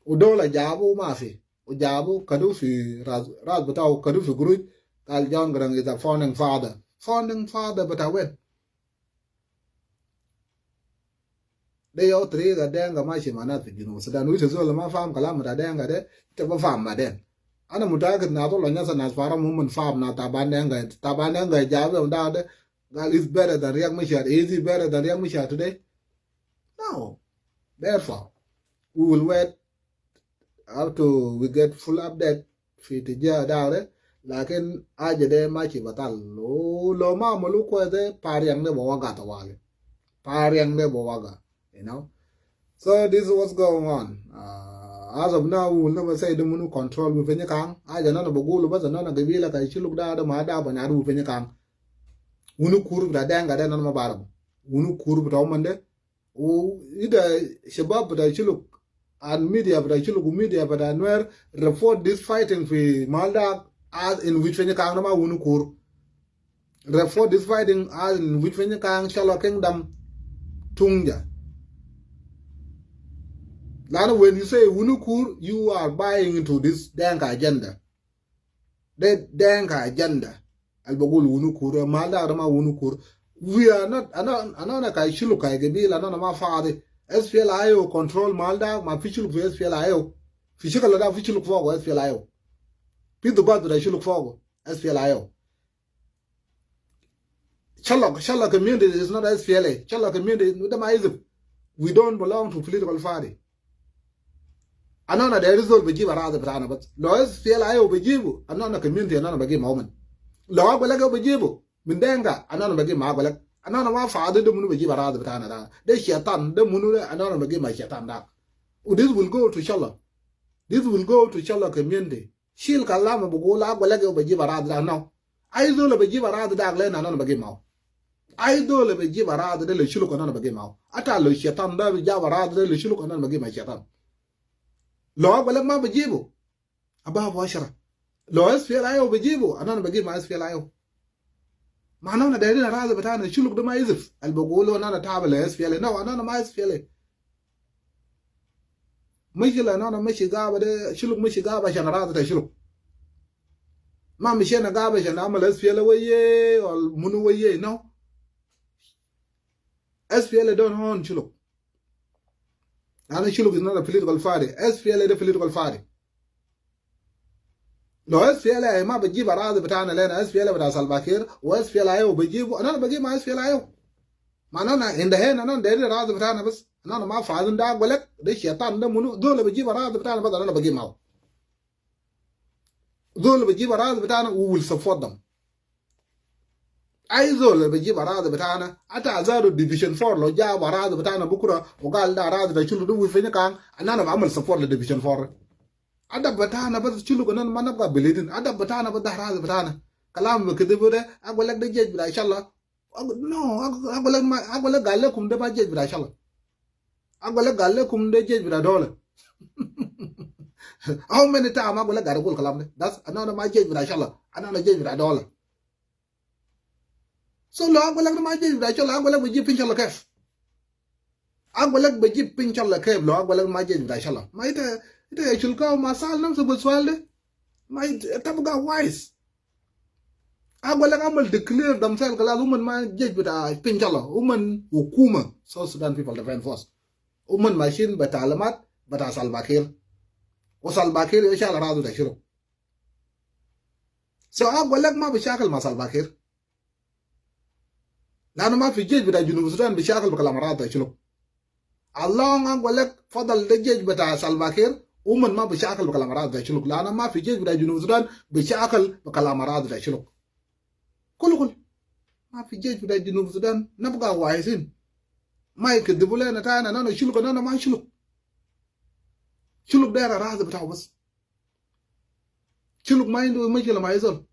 U dola jabu ma fi. U jabu kadu fi ras, ras bitau kadu fi guruj, gal John Garang is a founding father. Founding father bita wen? De yau tariga Denka mashi ma nas fi Junub Sudan. Ita zol ma faham kalam bita Denka de, ita bi faham baden. Ana mutakid nas lo nyasa nas Farum umun faham nas Taban Denka. Taban Denka jabu yom da de, Gal is better than Riek Machar. Is he better than Riek Machar today? No. Therefore, we will wait up to we get full update fi tija dare. Lakin aja de mashi batal. Lo, lo ma malu kwes de, pariang de bawaga tawali. Pariang de bawaga, you know. So this is what's going on. Uh, as of now, we will never say de munu control Wi Panyakang. Aja nana bagulu bas nana gabila ka Shilluk da da ma da banyadu Wi Panyakang. Wunu kur bita Denka de nana ma barabu. Wunu kur bita Uman de. U ida shabab bita Shilluk and media bita Shilluk u media bita Nuer report this fighting fi Maldak as in which Panyakang nama wunu kur. Report this fighting as in which Panyakang Shilluk kingdom tungja. Lana when you say wunu kur, you are buying into this Denka agenda. De Denka agenda. Al bagul wunu kur, Maldak ma wunu kur. We are not, anana, anana ka Shilluk ka gabila, anana ma fadi. S P L A I O control Maldak, ma fi Shilluk fi S P L A I O. Fi shikal da fi Shilluk fogo S P L A I O. Fi dubat da Shilluk fogo S P L A I O. Shilluk, Shilluk community is not S P L A. Shilluk community, de ma hizib. We don't belong to political party. Anana deri zol bajib aradi bitana bas. Lo S P L A I O bajibu, anana community anana bagi ma Uman. Lo Agwelek bajibu min Denka, anana bagi ma Agwelek. Anana ma fadi de munu bajib aradi bitana da. De shaitan, de munu de, anana bagi ma shaitan da. U this will go to Shilluk. This will go to Shilluk community. Shil kalam bugul Agwelek bajib aradi da, no. Ai zol bajib aradi da lena, anana bagi mau. Ai zol bajib aradi da le Shilluk, anana bagi mau. Ata lo shaitan da jab aradi da le Shilluk, anana bagi ma shaitan. Lo Agwelek ma bajibu, ababu ashara. Lo S P L A I O bajibu, anana bagi ma S P L A I O. Ma anana deri aradi bitana Shilluk de ma hizib. Al bagulu anana tabi le S P L A. No, anana ma S P L A. Mushkila anana mashi gaba de, Shilluk mashi gaba ashan aradi ta Shilluk. Ma mashina gaba ashan amal S P L A weye, or munu weye, no. S P L A don't own Shilluk. Lana Shilluk is not a political party. S P L A de political party. Lo S P L A ma bajib aradi bitana lena, S P L A bita Salva Kiir, u S P L A I O bajibu, anana bagi ma S P L A I O. Ma anana in the end, anana deri aradi bitana bas. Anana ma fadin da Agwelek, de shaitan de munu, zol bajib aradi bitana bas, anana bagi mau. Zol bajib aradi bitana, we will support them. Ai zol bajib aradi bitana, ata Azadu Division four lo jab aradi bitana bukura, u gal da aradi ta Shilluk de Wi Panyakang, anana ba amal support le Division four. Adab bitana bas Shilluk, anana ma nabga bilidin. Adab bitana bas da aradi bitana. Kalam bi kede bu de, Agwelek de jesh bita Shilluk. Ag-, no, Ag-, Agwelek ma, Agwelek gal lekum de ma jesh bita Shilluk. Agwelek gal lekum de jesh bita dola. How many time Agwelek gal gul kalam de? Das, anana ma jesh bita Shilluk. Anana jesh bita dola. So lo Agwelek de ma jesh bita Shilluk, Agwelek bajib pin Shilluk kef? Agwelek bajib pin Shilluk kef lo Agwelek ma jesh bita Shilluk? Ma ita, ita ya Shilluk ma sal namsu bi sual de. Ma ita, tabga wise. Agwelek amal declare themselves kalas uman ma jesh bita pin Shilluk, uman hukuma, South Sudan People Defense Force. Uman mashin bi talimat bita Salva Kiir. U Salva Kiir ya shal aradi ta Shilluk. So Agwelek ma bi shakil ma Salva Kiir. Lana ma fi jesh bita Junub Sudan bi shakil bi kalam aradi ta Shilluk. As long Agwelek fadal de jesh bita Salva Kiir, uman ma bi shakil bi kalam aradi ta Shilluk. Lana ma fi jesh bita Junub Sudan bi shakil bi kalam aradi ta Shilluk. Kulu kulu. Ma fi jesh bita Junub Sudan, nabga wisin. Ma ikedibu lena tani, anana Shilluk, anana ma Shilluk. Shilluk dera aradi bitau bas. Shilluk ma indu mushkila ma ai zol.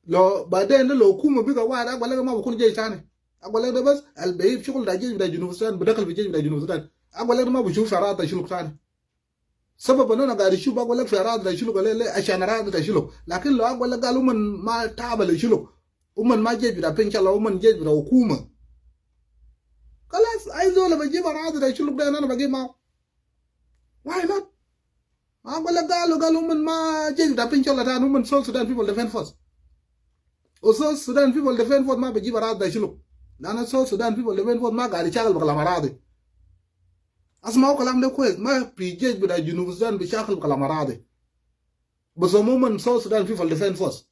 Lo baden lo hukuma biga wahid, Agwelek ma bikun jesh tani. Agwelek de bas al bihib shugul ta jesh bita Junub Sudan, bidakal fi jesh bita Junub Sudan. Agwelek de ma bishuf aradi ta Shilluk tani. Sabab anana gari shuf Agwelek fi aradi ta Shilluk le, le, ashan aradi ta Shilluk. Lakin lo Agwelek gal uman ma taba le Shilluk, uman ma jesh bita pin Shilluk, uman jesh bita hukuma. Kalas, ai zol bajib aradi ta Shilluk de anana bagi mau. Why not? Ma Agwelek gal, gal uman ma jesh bita pin Shilluk tani, uman South Sudan People Defense Force. U South Sudan People Defense Force ma bajib aradi ta Shilluk. Lana South Sudan People Defense Force ma gari shakil bi kalam aradi. Asmau kalam de kwes, ma fi jesh bita Junub Sudan bi shakil bi kalam aradi. Bas uman South Sudan People Defense Force.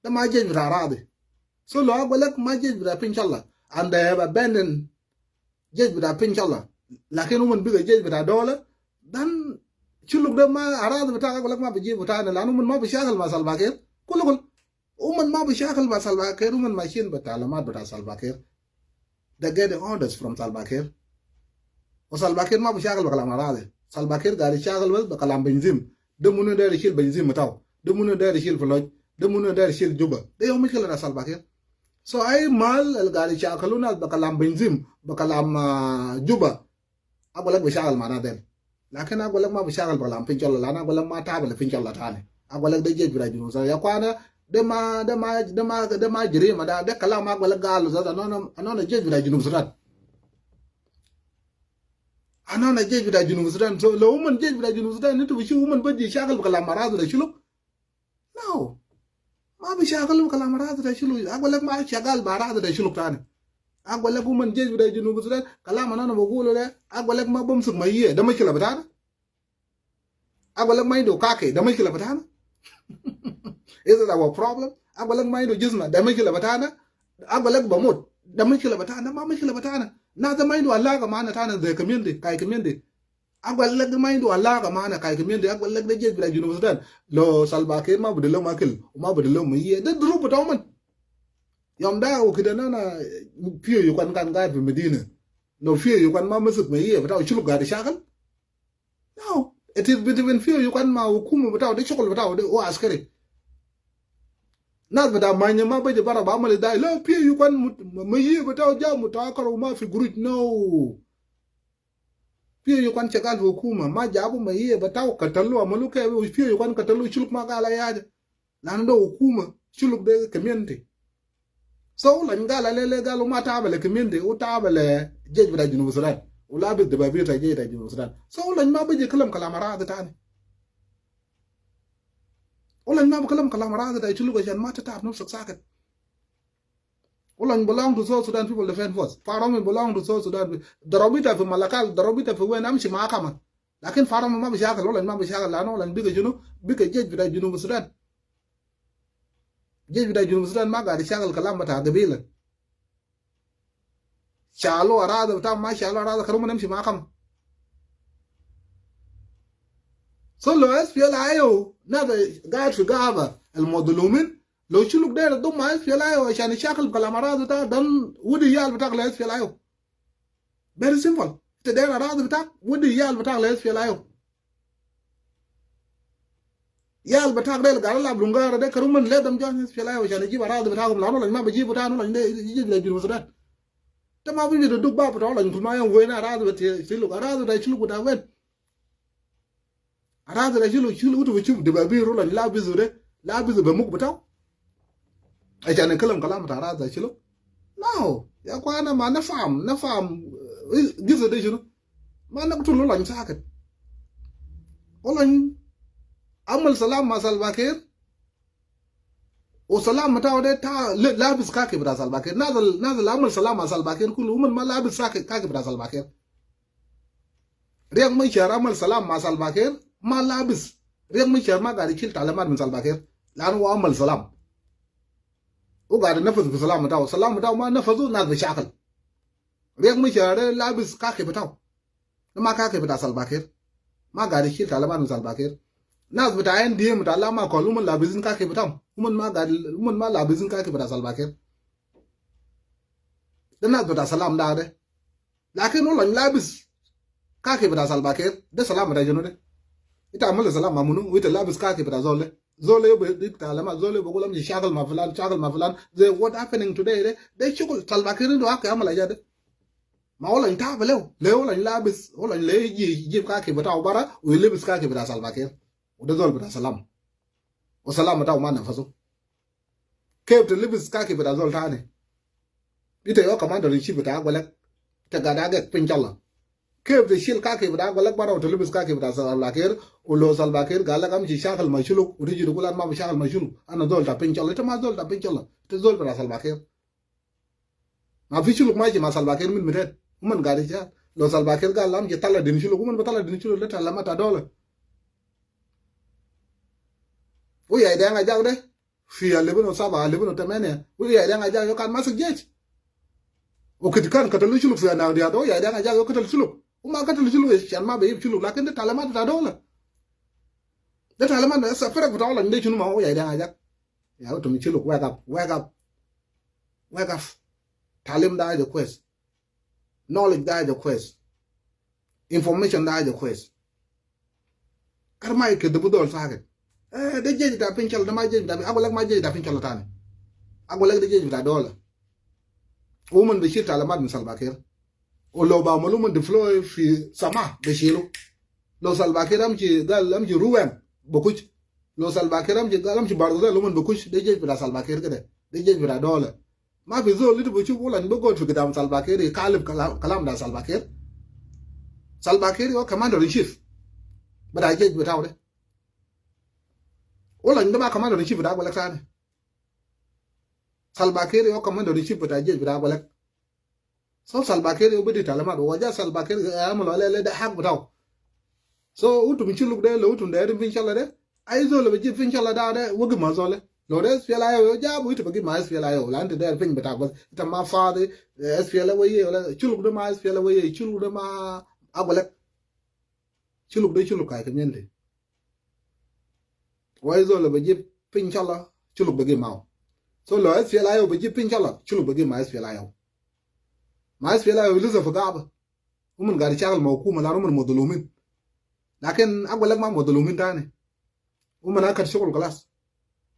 De ma jesh bita aradi. So lo agualek ma jesh bita piny colla. And they have abandoned jesh bita piny colla. Lakin uman bika jesh bita dola. Then Shuluk de ma arad bita agualek ma biji bita na, lanu uman ma bishakal ma Salva Kiir. Kulu kulu. Uman ma bishakal ma Salva Kiir, uman mashiin bi talimat bita Salva Kiir. They get orders from Salva Kiir. Wa Salva Kiir ma bishakal bi kalam arad. Salva Kiir gaid ishakal bas bi kalam Banjim. De munu dair ishil Banjim bitau. De munu dair ishil Faluj. De munu dair ishil Juba. De ya mushkila ta Salva Kiir. So ayi mal al gaid ishakal nas bi kalam Banjim, bi kalam, ah, Juba. Agualek bishakal ma nas del. Lakin agualek ma bishakal bi kalam piny colla, lanu agualek ma tabu le piny colla tani. Agualek de jesh bita Junub Sudan. Ya kwana, de ma, de ma, de ma, de ma jiri ma da, de kalam agualek galu zat, anona, anona jesh bita Junub Sudan. Anona jesh bita Junub Sudan. So lo uman jesh bita Junub Sudan, nitu bishi uman baji shakal bi kalam arad bita Shuluk. No. Ma bishakal bi kalam arad bita Shuluk. Agualek ma shakal bi arad bita Shuluk tani. Agualek uman jesh bita Junub Sudan. Kalam anona bigulu de. Agualek ma bumsuk ma iye. De mushkila bitana. Agualek ma indu kaki. De mushkila bitana. Is it our problem? Agualek ma indu jisma. De mushkila bitana. Agualek bamut. De mushkila bitana. Ma mushkila bitana. Nas de ma indu alaqa mana tana de community. Kai community. Agualek ma indu alaqa mana kai community, agualek de jesh bita Junub Sudan. Lo Salva Kiir ma bidi lom akil, ma bidi lom iye. De duruf bita uman. Yom da u kida na na Phyo Yukon kan gaid fi medina. Lo Phyo Yukon ma masuk ma iye, bitau Shuluk gaid ishakal. No, it is between Phyo Yukon ma hukuma bitau, de shukul bitau, de u askari. Nas bita Manya ma baji bara ba amal dai. Lo Phyo Yukon mut-, ma iye bitau ja mutakar u ma fi guruj, no. Phyo Yukon shakal fi hukuma, ma jabu ma iye bitau katalu, amalu ke, Phyo Yukon katalu, Shuluk ma gal ayi haja. Lanu de hukuma, Shuluk de community. So u lany gal alele gal u ma tabu le community, u tabu le jesh bita Junub Sudan. U labis dababir ta jesh bita Junub Sudan. So u lany ma baji kalam kalam arad tani. U lany ma bikalam kalam arad ta Shuluk ashan ma tatab nafsak sakit. U lany belong to South Sudan People Defense Force. Fi Oromo belong to South Sudan. Darabu ita fi Malakal, darabu ita fi wen, amshi mahkama. Lakin fi Oromo ma bishakal, u lany ma bishakal, lanu u lany bika shunu, bika jesh bita Junub Sudan. Jesh bita Junub Sudan ma gaid ishakal kalam bita gabila. Shalu arad bita, ma shalu arad, karu ma namshi mahkama. So lo S P L I O, nas gaid fi gaba, al madlumin, lo Shuluk dair dum ma S P L I O ashan ishakal kalam arad bita, dan wodi yal bitak le S P L I O. Very simple. Ita dair arad bitak, wodi yal bitak le S P L I O. Yal bitak del gaid lab lungara de, karu ma let them join S P L I O ashan ijib arad bitakum, lanu lany ma bijibu tani, lany de ijib le Junub Sudan. Ita ma biji duk bab bitau lany kulu ma yom wen arad bita Shuluk, arad bita Shuluk bita wen. Arad bita Shuluk, Shuluk utu bishuf dababir u lany labisu de, labisu be muk bitau. Ashan kalam kalam bita arad bita Shuluk. No, ya kwana ma nafam, nafam, eh, gisa de shunu. Ma naktul u lany sakit. U lany amal salam ma Salva Kiir. U salam bitau de ta, le-, labis kaki bita Salva Kiir. Nas al, nas al amal salam ma Salva Kiir kulu, uman ma labis kaki, kaki bita Salva Kiir. Riek Machar amal salam ma Salva Kiir, ma labis. Riek Machar ma gaid ishil talimat min Salva Kiir. Lanu u amal salam. U gaid inafaz fi salam bitau. Salam bitau ma nafazu nas bishakal. Riek Machar de labis kaki bitau. Ma kaki bita Salva Kiir. Ma gaid ishil talimat min Salva Kiir. Nas bita N D M bita Lama Kol, uman labisin kaki bitam. Uman ma gaid, uman ma labisin kaki bita Salva Kiir. De nas bita salam da de. Lakin u lany labis kaki bita Salva Kiir. De salam bita shunu de? Ita amal salam ma munu, u ita labis kaki bita zol de? Zol yo biduk talimat, zol yo bigul amshi shakal ma filan, shakal ma filan. Zay what happening today de? De shukul Salva Kiir indu hak yamal haja de. Ma u lany tabu lew, lew u lany labis, u lany le iji, ijib kaki bitau bara, u ilibis kaki bita Salva Kiir. U de zol bita salam. U salam bitau ma nafazu. Kef tilibis kaki bita zol tani? Ita ya commander in chief bita agualek, ita gaid agek piny colla. Kef tishil kaki bita agualek bara u tilibis kaki bita Salva Kiir, u lo Salva Kiir gal lek amshi shakal ma Shuluk, u tiji tugul ana ma bishakal ma Shuluk, ana zol ta piny colla, ita ma zol ta piny colla, ita zol bita Salva Kiir. Ma fi Shuluk mashi ma Salva Kiir min miten? Uman gaid ishal. Lo Salva Kiir gal amshi tala din Shuluk, uman bitala din Shuluk de talimat ta dola. U ya Deng Ajak de? في ألفين وسبعة، ألفين وثمانية، ويا ديان أجاك يو كان ماسك جيش. وكده كان قتل شلوك في أناغ ديادو، يا ديان أجاك يو قتل شلوك. وما قتل شلوك عشان ما بيجيب شلوك، لكن ده تعليمات بتاع دولة. ده تعليمات، هسه فرق بتاع دولة، ده شنو ما هو يا ديان أجاك. يا وتم شلوك، wake up, wake up, wake up. تعليم ده عايز كويس. Knowledge ده عايز كويس. Information ده عايز كويس. كان ما يكذبوا دول ساكت. Eh, ده جيش بتاع بنشلة، ده ما جيش بتاع، أقول لك ما جيش بتاع بنشلة تاني. أقول لك ده جيش بتاع دولة. ومن بيشيل تعليمات من سلفا كير. ولو بعملوا من deploy في سماء بيشيلوا. لو سلفا كير أمشي، قال أمشي روان بكوش. لو سلفا كير أمشي، قال أمشي بارغزال، لو من بكوش، ده جيش بتاع سلفا كير كده. ده جيش بتاع دولة. ما في زول إنت بتشوف ولا بيقعد في قدام سلفا كير يكالب كلام، كلام ده سلفا كير. سلفا كير هو commander in chief بتاع الجيش بتاعه ده. ولا ده ما commander in chief بتاع أقول لك تاني. سلفا كير هو commander in chief بتاع الجيش بتاع أقول لك. So سلفا كير هو بدي تعليمات، وجا سلفا كير يعمل عليه ده حق بتاعه. So وتم شلوك ده، لو وتم دايرين بنشلة ده، أي زول بيجيب بنشلة ده، ده وقف مع زول. لو ده SPLA-IO جاب، وإنت بقي مع SPLA-IO، لا إنت داير بنش بتاعك بس. إنت ما فاضي، SPLA ويا، ولا شلوك ده ما SPLA ويا، شلوك ده ما أقول لك. شلوك ده شلوك كاي كمينتي. وأي زول بيجيب بنشلة، شلوك بقي معه. So لو SPLA-IO بيجيب بنشلة، شلوك بقي مع SPLA-IO. مع SPLA-IO لسه في غابة. هم قاعد يشتغل مع حكومة، لأن هم مظلومين. لكن أقول لك ما مظلومين تاني. هم أكل شغل خلاص.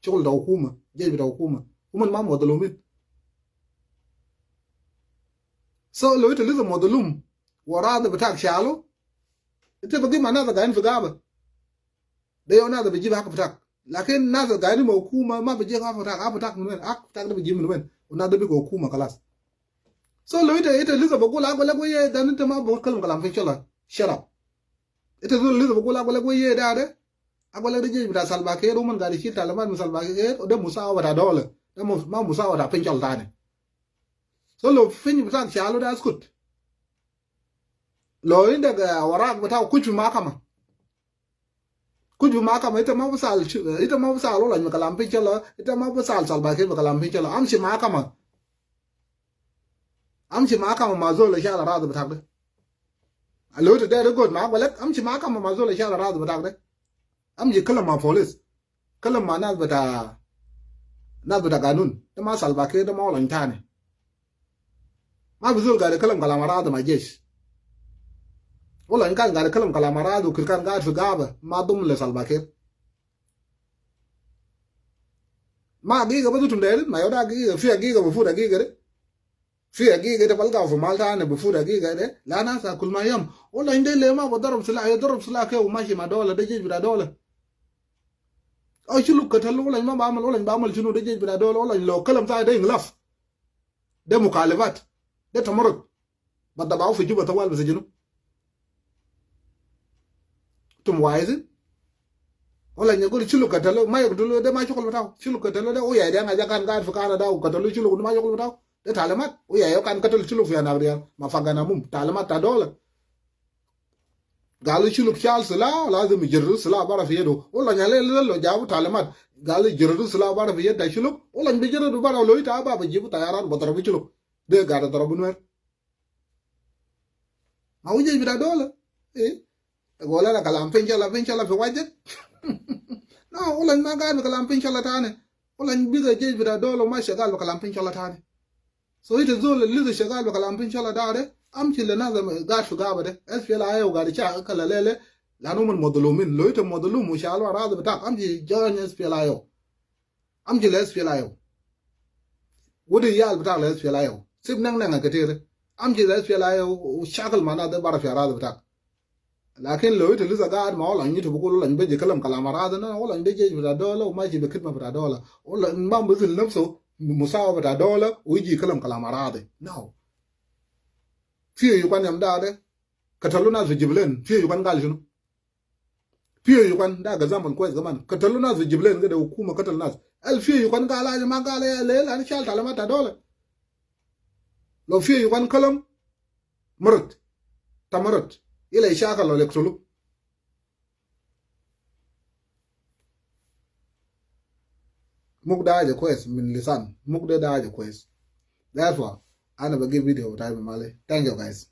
شغل ده حكومة، جيش بتاع حكومة. هم ما مظلومين. So لو إنت لسه مظلوم، وأراضي بتاعك شالوا، إنت بقي مع ناس قاعدين في غابة. ده يوم ناس بيجيب حق بتاعك. لكن ناس قاعدين مع حكومة ما بيجيب حق بتاعك. حق بتاعك من وين؟ حق بتاعك ده بيجيب من وين؟ والناس ده بقوا حكومة خلاص. So لو إنت، إنت لسه بقول أقول لك ويا ده، إنت ما بتكلم كلام في إن شاء الله. Shut up. إنت لسه بقول أقول لك ويا ده، ده. أقول لك ده جيش بتاع سلفا كير، ومن قاعد يشيل تعليمات من سلفا كير، وده مساعدة بتاع دولة. ده مس-، ما مساعدة بتاع بنشلة تاني. So لو بنش بتاعك شالوا ده اسكت. لو عندك، آه، أوراق بتاعه، كوش في محكمة. كوش في محكمة، إنت ما بسأل شو، إنت ما بسأل ولا من كلام بنشلة، إنت ما بسأل سلفا كير بكلام بنشلة. أمشي محكمة. أمشي محكمة مع زول شال أراضي بتاعك ده. لو إنت داير يقعد معاك أقول لك، أمشي محكمة مع زول شال أراضي بتاعك ده. أمشي كلم مع بوليس. كلم مع ناس بتاع، ناس بتاع قانون. ده ما سلفا كير، ده ما أولانج تاني. ما في زول قاعد يتكلم كلام أراضي مع جيش. ولا إن كان قاعد يتكلم كلام أراضي وكير كان قاعد في غابة، ما ضمن لسلفا كير. ما حقيقة بس إنتم دايرين، ما يودا حقيقة، في حقيقة بفوت حقيقة ده. في حقيقة ده بلقاه في مال تاني بفوت حقيقة ده. لا ناس كل ما يوم. ولا إن ده اللي ما بضرب سلاح، يضرب سلاح كده وماشي مع دولة، ده جيش بتاع دولة. أو شلوك قتل، ولا ما بعمل، ولا بعمل شنو، ده جيش بتاع دولة، ولا لو كلم تاني ده إنغلاف. ده مخالفات. ده تمرد. بضبعوه في جوبا طوال بسجنوه. إنتم واعظين؟ ولا نقول شلوك قتلوه، ما يقتلوه، ده ما شغل بتاعه. شلوك قتلوه ده، ويا ده أنا كان قاعد في كندا وقتلوه شلوك، ده ما شغل بتاعه. ده تعليمات. ويا يو كان قتل شلوك في أناغ ديال. ما فاقنا مم. تعليمات بتاع دولة. قالوا شلوك شال سلاح، لازم يجردوا سلاح برا في يده. ولا نيالي لو جابوا تعليمات. قالوا يجردوا سلاح برا في يد شلوك. ولا بيجردوا برا، لو يتعبوا بيجيبوا طيارات بضربوا شلوك. ده قاعد يضربوا نوير. ما هو جيش بتاع دولة. إيه؟ تقول لنا كلام بنشلة، بنشلة في وجهك. لا، ولا ما قاعد كلام بنشلة تاني. ولا بقى جيش بتاع دولة وما شغال بكلام بنشلة تاني. So إنت زول اللي لسه شغال بكلام بنشلة ده، ده، أمشي لناس قاعد في غابة ده. SPLA-IO قاعد يشتغل ليلة. لأنهم المظلومين. لو إنت مظلوم وشالوا أراضي بتاعك، أمشي join SPLA-IO. أمشي ل SPLA-IO. ودي عيال بتاعك ل SPLA-IO. سيب نن نن كتير. أمشي ل SPLA-IO وشاكل مع ناس ده برا في أراضي بتاعك. لكن لو إنت لسه قاعد مع ولا إنت بقول ولا بيجي يتكلم كلام أراضي، ولا إنت جيش بتاع دولة وماشي بخدمة بتاع دولة، ولا ما بذل نفسه مساعد بتاع دولة ويجي يتكلم كلام أراضي. No. في يوكان يوم ده، ده قتلوا ناس في جبلين. في يوكان قال شنو؟ في يوكان ده قال زمان كويس كمان. قتلوا ناس في جبلين كده، حكومة قتل ناس. هل في يوكان قال حاجة؟ ما قال يا ليل، أنا شال تعليمات دولة. لو في يوكان كلم، مرت. تمرت. إلا يشاكل ولا يقتلوا. Muk da haja kwes min lisan. Muk da haja kwes. Therefore, ana bagi video tai mali. Thank you, guys.